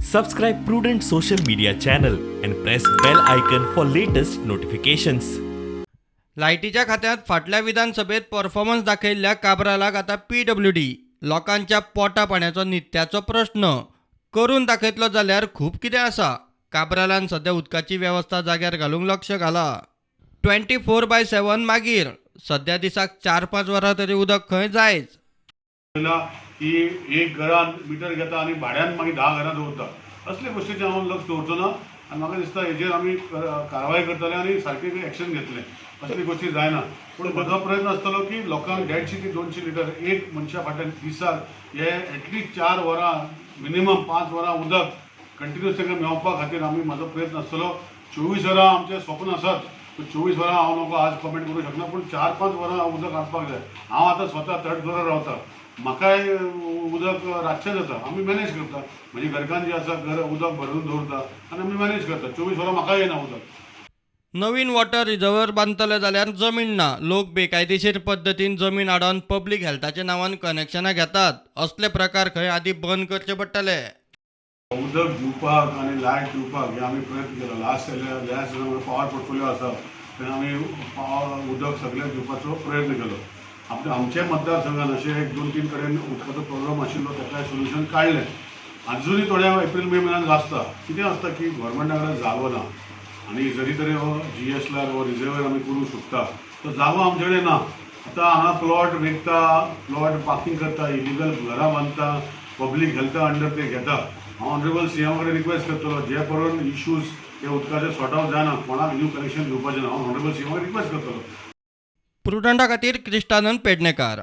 Subscribe Prudent social media channel and press bell icon for latest notifications. लायटीच्या खात्यांत फाटल्या विधानसभेत performance दाखयल्ल्या काब्रालाक आतां PWD. लोकांच्या पोटा पाण्याचो नित्याचो प्रश्न करून दाखयतलो जाल्यार खूब कितें आसा. काब्रालान सद्या उदकाची वेवस्था जाग्यार घालूंक लक्ष घालां. 24/7 मागीर सद्या दिसाक 4-5 वरां तरी उदक खंय जायच. की एक घरान मिटर घेता आनी भाड्यान मागीर 10 घरां दवरता. असले गोश्टीचेर हांव लक्ष दवरचो ना आनी म्हाका दिसता हेजेर आमी कारवाय करतले आनी सारकें एक्शन घेतले. असली गोश्टी जायना, पूण म्हजो प्रयत्न आसतलो की लोकांक 150 ते 200 लिटर एक मनशा फाटल्यान दिसाक हे एटलिस्ट 4 वरां, मिनिमम 5 वरां उदक कंटिन्युअस तांकां मेळपा खातीर आमी म्हजो प्रयत्न आसतलो. 24 वरां आमचें स्वप्न आसाच, पूण 24 वरां हांव नको आज कमेंट करूं शकना, पूण 4-5 वरां उदक हाडपाक जाय. हांव आतां स्वता थर्ड फ्लोरार रावता, म्हाकाय उदक रातचें जाता. आमी मॅनेज करता, म्हजी घरकान्न जी आसा घर उदक भरून दवरता आनी आमी मॅनेज करता. 24 वरां म्हाकाय येना उदक. नवीन वॉटर रिजर्वर बांदतले जाल्यार जमीन ना. लोक बेकायदेशीर पद्दतीन जमीन आडावन पब्लीक हेल्थाच्या नांवान कनेक्शनां घेतात. असले प्रकार खंय आदी बंद करचे पडटले. उदक दिवपाक आनी लायट दिवपाक हे आमी प्रयत्न केलो. लास्ट लास्ट पावर पोर्टफोलियो आसा तेन्ना आमी पावर, उदक सगळें दिवपाचो प्रयत्न केलो. आपल्या आमच्या मतदारसंघान अशें एक दोन तीन कडेन उदकाचो प्रॉब्लम आशिल्लो, ताका सोल्युशन काडलें. आजुनूय थोड्या एप्रील मे म्हयन्यान आसता. कितें आसता की गव्हर्मेंटा कडेन जागो ना आनी जरी तरी हो जीएसएलआर हो रिजर्वर आमी करूंक शकता, तो जागो आमचे कडेन ना. आतां हांगा प्लॉट विकता, प्लॉट पार्किंग करता, इलिगल घरां बांदता, पब्लीक हेल्था अंडर ते घेता. हांव ऑनरेबल सीएमा कडेन रिक्वेस्ट करतलो, जे पर्यंत इश्यूज हे उदकाचे सॉर्ट आवट जायना, कोणाक न्यू कनेक्शन दिवपाचें ना. हांव ऑनरेबल सीएमा कडेन रिक्वेस्ट करतलो. प्रुडंटा खातीर क्रिस्टानंद पेडणेकार.